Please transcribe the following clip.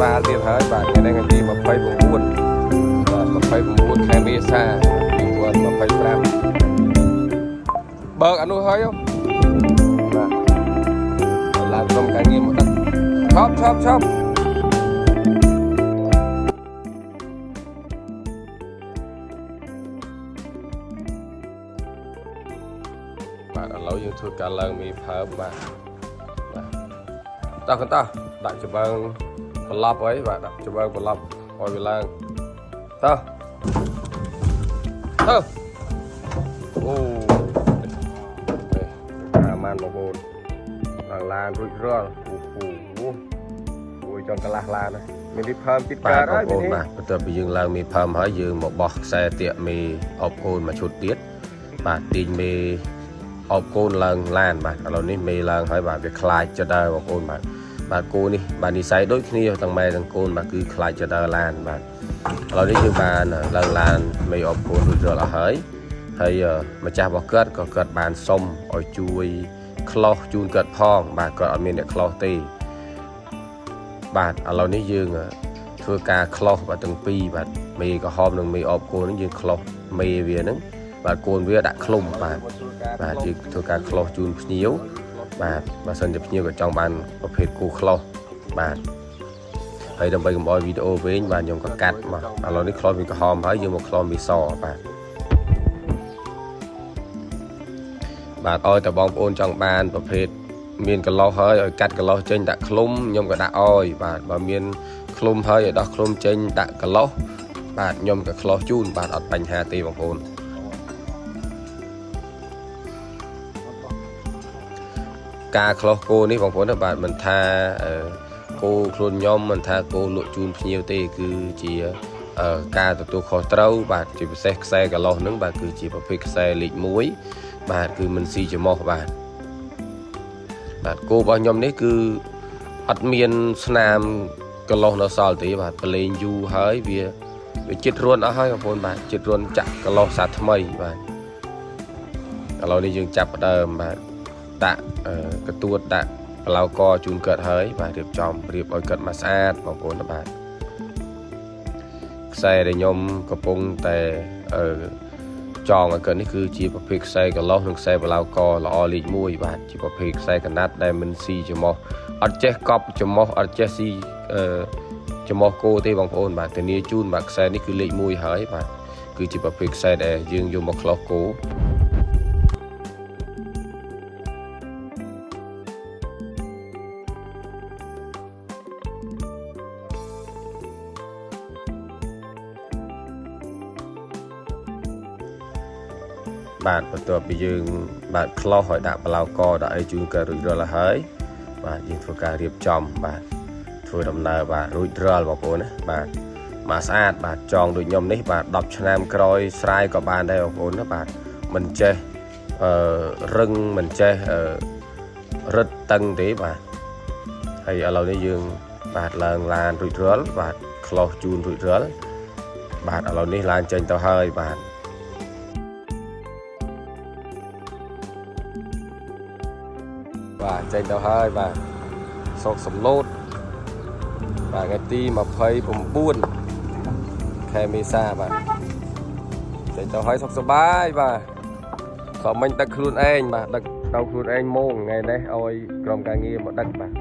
រាលទៀតហើយបាទថ្ងៃនេះថ្ងៃទី29បាទ29ខែមេសា2025បើកអានោះហើយបាទឡើងក្រុមការងារមកដឹកឈប់ឈប់ឈប់បាទឥឡូវយើងធ្វើការឡើងមេផើមបាទបាទតោះកន្តោះដាក់ច្បើងប្រឡប់អីបាទដាក់ច្បើងប្រឡប់ឲ្យវាឡើងតោះទៅអូនេះអាម៉ានបងប្អូនឡើងឡានរួចរាល់អូហូមួយចង់កន្លះឡានណាមាននេះផើមទៀត បាទ កើតហើយ បងប្អូន នេះ បាទបន្ទាប់ពីយើងឡើងមេផើមហើយយើងមកបោះខ្សែតាកមេអបកូនមួយឈុតទៀតបាទទាញមេអបកូនឡើងឡានបាទឥឡូវនេះមេឡើងហើយបាទវាខ្លាចចដើបងប្អូនបាទបាទគោនេះបាទនិស័យដូចគ្នាទាំងម៉ែទាំងកូនបាទគឺខ្លាចចដើឡានបាទឥឡូវនេះយើងបានឡើងឡានមេអបកូនរួចរាល់អស់ហើយហើយម្ចាស់របស់គាត់ក៏គាត់បានសុំឲ្យជួយខ្លោះជូនគាត់ផងបាទគាត់អត់មានអ្នកខ្លោះទេបាទឥឡូវនេះយើង ធ្វើការខ្លោះបាទទាំងពីរបាទមេក្រហមនិងមេអបគោហ្នឹងយើងខ្លោះមេវាហ្នឹងបាទកូនវាដាក់ឃ្លុំបាទបាទយើងធ្វើការខ្លោះជូនភ្ញៀវបាទបើសិនជាភ្ញៀវក៏ចង់បានប្រភេទគោខ្លោះបាទហើយដើម្បីកុំឲ្យវីដេអូវែងបាទខ្ញុំក៏កាត់មកឥឡូវនេះខ្លោះមីក្រហមហើយយើងមកខ្លោះមីសបាទបាទឲ្យតែបងប្អូនចង់បានប្រភេទមានកន្លោះហើយឲ្យកាត់កន្លោះចេញដាក់ឃ្លុំខ្ញុំក៏ដាក់ឲ្យបាទបើមាន ឃ្លុំហើយឲ្យដោះឃ្លុំចេញដាក់កន្លោះបាទខ្ញុំក៏ខ្លោះជូនបាទអត់បញ្ហាទេបងប្អូនការខ្លោះគោនេះបងប្អូនណាបាទមិនថាគោខ្លួនខ្ញុំមិនថាគោលក់ជូនភ្ញៀវទេគឺជាការទទួលខុសត្រូវបាទជាពិសេសខ្សែកន្លោះហ្នឹងបាទគឺជាប្រភេទខ្សែលេខ1បាទគឺមិនស៊ីច្រមុះបាទបាទគោរបស់ខ្ញុំនេះគឺអត់មានស្នាមកន្លោះនៅសល់ទេបាទប្រឡែងយូរហើយវាវាចិត្តរួនអស់ហើយបងប្អូនបាទចិត្តរួនចាក់កន្លោះសាថ្មីបាទឥឡូវនេះយើងចាប់ផ្ដើមបាទដាក់កទួតដាក់ប្លៅកជូនគាត់ហើយបាទរៀបចំរៀបឲ្យគាត់មកស្អាតបងប្អូនណាបាទខ្សែដែលខ្ញុំកំពុងតែអឺចងឲ្យគាត់នេះគឺជាប្រភេទខ្សែកន្លោះនិងខ្សែប្លៅកល្អលេខ1បាទជាប្រភេទខ្សែកណាត់ដែលមិនស៊ីច្រមុះអត់ចេះកប់ច្រមុះអត់ចេះស៊ីអឺច្រមុះគោទេបងប្អូនបាទធានាជូនបាទខ្សែនេះគឺលេខ1ហើយបាទគឺជាប្រភេទខ្សែដែលយើងយកមកខ្លោះគោ បាទបន្ទាប់ពីយើងបាទខ្លោះឲ្យដាក់ប្លៅកដាក់អីជូនគាត់រួចរាល់ហើយបាទយើងធ្វើការរៀបចំបាទធ្វើដំណើរបាទរួចរាល់បងប្អូនណាបាទមកស្អាតបាទចងដូចខ្ញុំនេះបាទ10ឆ្នាំក្រោយស្រាយក៏បានដែរបងប្អូនណាបាទមិនចេះអឺរឹងមិនចេះអឺរឹតតឹងទេបាទហើយឥឡូវនេះយើងបាទឡើងឡានរួចរាល់បាទខ្លោះជូនរួចរាល់បាទឥឡូវនេះឡានចេញទៅហើយបាទ បាទចេញទៅហើយបាទសោកសំឡូតបាទថ្ងៃទី29ខែមេសាបាទចេញទៅហើយសុខសប្បាយបាទសមមិញដឹកខ្លួនឯងបាទដឹកទៅខ្លួនឯងម៉ោងថ្ងៃនេះឲ្យក្រុមការងារមកដឹកបាទ